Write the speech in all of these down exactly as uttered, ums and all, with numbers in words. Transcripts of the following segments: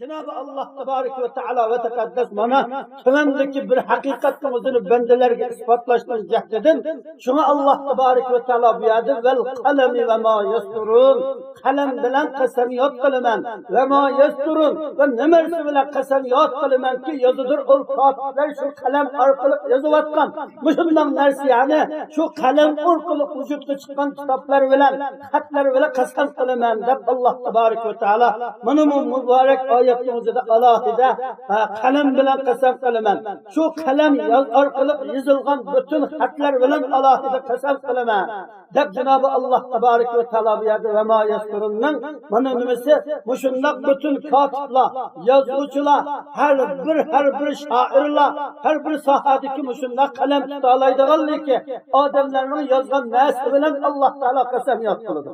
جانابى ئاللاھ تابارەك ۋە تائالا ۋە تەقەددەس مانا تۆۋەندىكى بىر ھەقىقەتنىڭ ئۆزىنى بەندىلەرگە ئىسپاتلاشنىڭ جەھىتىدىن، شۇڭا ئاللاھ تابارەك ۋە تائالا بۇ يەردە ۋەل قەلەمى ۋە ما يەستۇرۇن، قەلەم بىلەن قەسەمياد قىلىمەن، ۋە ما يەستۇرۇن، ۋە نېمە نەرسە بىلەن قەسەمياد قىلىمەنكى، يازىدۇر ئۇ كاتىپلار شۇ قەلەم ئارقىلىق يېزىۋاتقان مۇشۇنداق نەرسە، يەنى شۇ قەلەم ئارقىلىق ۋۇجۇدقا چىققان كىتابلار بىلەن، خەتلەر بىلەن قەسەم قىلىمەن دەپ، ئاللاھ تابارەك ۋە تائالا مانا بۇ مۇبارەك ئايەتنىڭ ئۆزىدە ئالاھىدە، ھە، قەلەم بىلەن قەسەم قىلىمەن، شۇ قەلەم ياز-، ئارقىلىق يېزىلغان پۈتۈن خەتلەر بىلەن ئالاھىدە قەسەم قىلىمەن دەپ، جانابى ئاللاھ تابارەك ۋە تائالا بۇ يەردە ۋە ما يەستۇرۇننىڭ مانا نېمىسى، مۇشۇنداق پۈتۈن كاتىپلار، يازغۇچىلار، ھەر بىر، ھەر بىر شائىرلار، ھەر بىر ساھەدىكى مۇشۇنداق قەلەم تۇتالايدىغانلىكى، ئادەملەرنىڭ يازغان نەرسە بىلەن ئاللاھ تائالا قەسەمياد قىلىدۇ.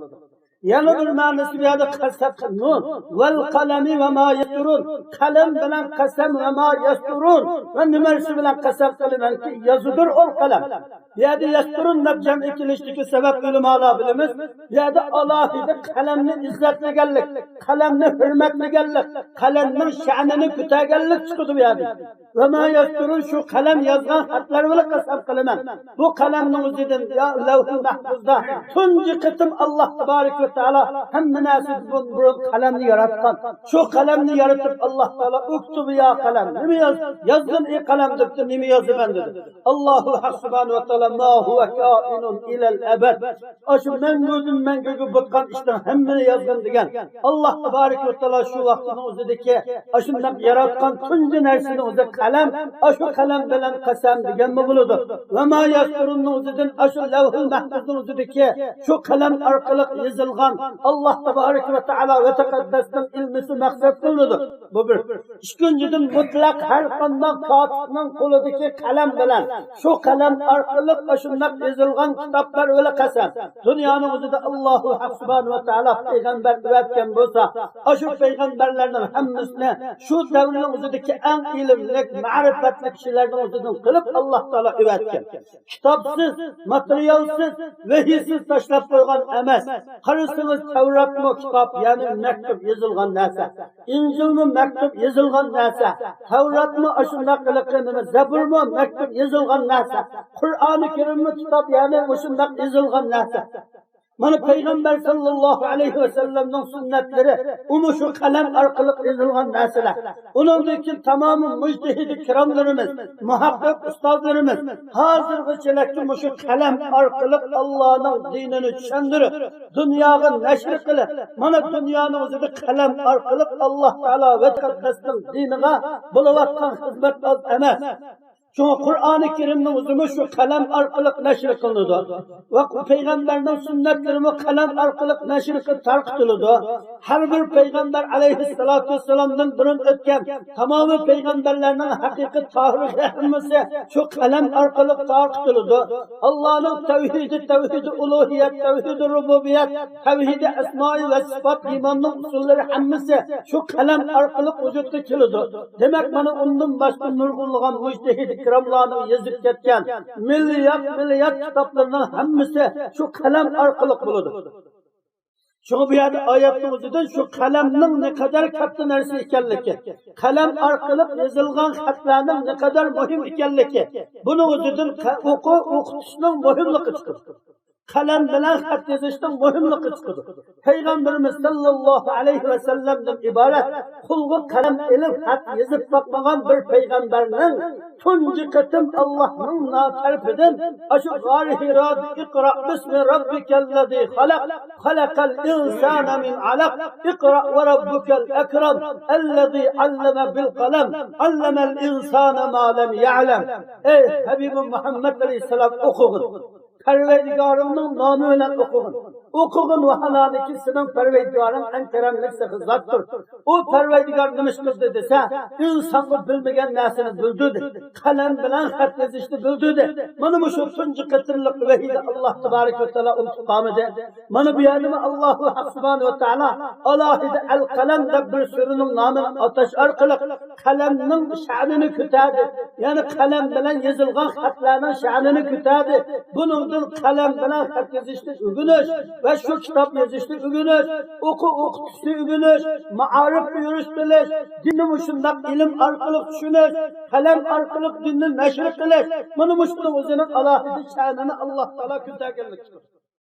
يەنە بىر مەنىسى بۇ يەردە قەسەم، نۇن، ۋەل قەلەمى ۋە ما يەستۇرۇن، قەلەم بىلەن قەسەم، ۋە ما يەستۇرۇن، ۋە نېمە نەرسە بىلەن قەسەم قىلىمەنكى، يازىدۇر ئۇ قەلەم. بۇ يەردە يەستۇرۇن دەپ جەمئىي كېلىشتىكى سەۋەب، ئۆلىمالار بىلىمىز، بۇ يەردە ئالاھىدە قەلەمنى ئىززەتلىگەنلىك، قەلەمنى ھۆرمەتلىگەنلىك، قەلەمنىڭ شەنىنى كۆتەرگەنلىك چىقىدۇ بۇ يەردە. ۋە ما يەستۇرۇن، شۇ قەلەم يازغان خەتلەر بىلەن قەسەم قىلىمەن. بۇ قەلەمنىڭ ئۆزىدىن، يا لەۋھۇل مەھپۇزدا تۇنجى قېتىم ئاللاھ تابارەك ۋە تائالا ھەممە نەرسىدىن بۇرۇن قەلەمنى ياراتقان. شۇ قەلەمنى يارىتىپ، ئاللاھ تائالا «ئۇكتۇب يا قەلەم»، نېمە ياز؟ يازغىن ئەي قەلەم دەپتۇ، نېمە يازىمەن دېدى. ئاللاھۇ ھەق سۇبھانەھۇ ۋە تائالا ما ھۇۋە كائىنۇن ئىلەل ئەبەد. ئاشۇ مەڭگۈدىن مەڭگۈگە بولغان ئىشنىڭ ھەممىنى يازغىن دېگەن. ئاللاھ تابارەك ۋە تائالا شۇ ۋاقىتنىڭ ئۆزىدىكى ئاشۇنداق ياراتقان تۇنجى نەرسىنىڭ ئۆزى قەلەم، ئاشۇ قەلەم بىلەن قەسەم دېگەنمۇ بولىدۇ. ۋە ما يەستۇرۇننىڭ ئۆزىدىن ئاشۇ لەۋھۇل مەھپۇزنىڭ ئۆزىدىكى شۇ قەلەم ئارقىلىق يېزىلغان ئاللاھ تابارەك ۋە تائالا ۋە تەقەددەسنىڭ ئىلمىسى مەقسەت قىلىنىدۇ. بۇ بىر. ئىككىنچىدىن، مۇتلەق ھەر قانداق كاتىپنىڭ قولىدىكى قەلەم بىلەن، شۇ قەلەم ئارقىلىق ئاشۇنداق يېزىلغان كىتابلار بىلەن قەسەم. دۇنيانىڭ ئۆزىدە ئاللاھۇ ھەق سۇبھانەھۇ ۋە تائالا پەيغەمبەر ئەۋەتكەن بولسا، ئاشۇ پەيغەمبەرلەرنىڭ ھەممىسىنى شۇ دەۋرنىڭ ئۆزىدىكى ئەڭ ئىلىملىك، مەرىپەتلىك كىشىلەرنىڭ ئۆزىدىن قىلىپ ئاللاھ تائالا ئەۋەتكەن. كىتابسىز، ماتېرىيالسىز، ۋەھىيسىز تاشلاپ قويغان ئەمەس. قارىسىڭىز، تەۋراتمۇ كىتاب، يەنى مەكتۇپ، يېزىلغان نەرسە. ئىنجىلمۇ مەكتۇپ، يېزىلغان نەرسە. تەۋراتمۇ ئاشۇنداق ھېلىقى نېمە، زەبۇرمۇ مەكتۇپ، يېزىلغان نەرسە. قۇرئانى كەرىممۇ كىتاب، يەنى مۇشۇنداق يېزىلغان نەرسە. مانا پەيغەمبەر ساللاللاھۇ ئەلەيھى ۋەسەللەمنىڭ سۈننەتلىرى، ئۇمۇ شۇ قەلەم ئارقىلىق يېزىلغان نەرسىلەر. ئۇنىڭدىن كېيىن تامامى مۇجتەھىدى كىراملىرىمىز، مۇھەققىق ئۇستازلىرىمىز ھازىرغىچىلىككە مۇشۇ قەلەم ئارقىلىق ئاللانىڭ دىنىنى چۈشەندۈرۈپ، دۇنياغا نەشر قىلىپ، مانا دۇنيانىڭ ئۆزىدە قەلەم ئارقىلىق ئاللاھ تائالا ۋە تەقەددەسنىڭ دىنىغا بولۇۋاتقان خىزمەت ئاز ئەمەس. شۇڭا قۇرئانى كەرىمنىڭ ئۆزىمۇ شۇ قەلەم ئارقىلىق نەشر قىلىنىدۇ. ۋە پەيغەمبەرنىڭ سۈننەتلىرىمۇ قەلەم ئارقىلىق نەشر قىلىپ تارقىتىلىدۇ. ھەر بىر پەيغەمبەر ئەلەيھىسسالاتۇ ۋەسسالامدىن بۇرۇن ئۆتكەن تامامى پەيغەمبەرلەرنىڭ ھەقىقىي تارىخى ھەممىسى شۇ قەلەم ئارقىلىق تارقىتىلىدۇ. ئاللانىڭ تەۋھىدى، تەۋھىدى ئۇلۇھىيەت، تەۋھىدى رۇبۇبىيەت، تەۋھىدى ئەسمائى ۋە سىفات، ئىماننىڭ ئۇسۇللىرى ھەممىسى شۇ قەلەم ئارقىلىق ۋۇجۇدقا كېلىدۇ. دېمەك، مانا ئۇندىن باشقا نۇرغۇنلىغان مۇجتەھىد كىراملارنىڭ يېزىپ كەتكەن مىليارد، مىليارد كىتابلىرىنىڭ ھەممىسى شۇ قەلەم ئارقىلىق بولىدۇ. شۇڭا بۇ يەردە ئايەتنىڭ ئۆزىدىن شۇ قەلەمنىڭ نەقەدەر كاتتا نەرسە ئىكەنلىكى، قەلەم ئارقىلىق يېزىلغان خەتلەرنىڭ نەقەدەر مۇھىم ئىكەنلىكى، بۇنىڭ ئۆزىدىن قە-، ئوقۇ-، ئوقۇتۇشنىڭ مۇھىملىقى چىقىدۇ. قەلەم بىلەن خەت يېزىشنىڭ مۇھىملىقى چىقىدۇ. پەيغەمبىرىمىز ساللاللاھۇ ئەلەيھى ۋەسەللەمدىن ئىبارەت قولغا قەلەم ئېلىپ خەت يېزىپ باقمىغان بىر پەيغەمبەرنىڭ تۇنجى قېتىم ئاللاھنىڭ تەرىپىدىن ئاشۇ غارى ھىرادا «اقرأ باسم ربك الذي خلق، خلق الإنسان من علق، اقرأ وربك الأكرم، الذي علم بالقلم، علم الإنسان ما لم يعلم». ئەي ھەبىبىم مۇھەممەد ئەلەيھىسسالام، ئوقۇغىن. پەرۋەردىگارىڭنىڭ نامى بىلەن ئوقۇغىن. ئوقۇغىن، ۋاھالەنكى سېنىڭ پەرۋەردىگارىڭ ئەڭ كەرەملىك سېخى زاتتۇر. ئۇ پەرۋەردىگار نېمە ئىش قىلدى دېسە، ئىنسانغا بىلمىگەن نەرسىنى بىلدۈردى. قەلەم بىلەن خەت يېزىشنى بىلدۈردى. مانا مۇشۇ تۇنجى قېتىملىق ۋەھىيدە ئاللاھ تابارەك ۋە تائالا ئۇنتۇپ قالمىدى. مانا بۇ يەردىمۇ ئاللاھۇ ھەق سۇبھانەھۇ ۋە تائالا ئالاھىدە ئەل قەلەم دەپ بىر سۈرىنىڭ نامىنى ئاتاش ئارقىلىق قەلەمنىڭ شەنىنى كۆتەردى. يەنى قەلەم بىلەن يېزىلغان خەتلەرنىڭ شەنىنى كۆتەردى. بۇنىڭدىن قەلەم بىلەن خەت يېزىشنى ئۆگىنىش، ۋە شۇ كىتاب يېزىشنى ئۆگىنىش، ئوقۇ ئوقۇتۇشنى ئۆگىنىش، مائارىپ يۈرۈش قىلىش، دىننى مۇشۇنداق ئىلىم ئارقىلىق چۈشىنىش، قەلەم ئارقىلىق دىننى نەشر قىلىش، مانا مۇشۇنىڭ ئۆزىنىڭ ئالاھىدە شەنىنى ئاللاھ تائالا كۆتەرگەنلىكتۇر.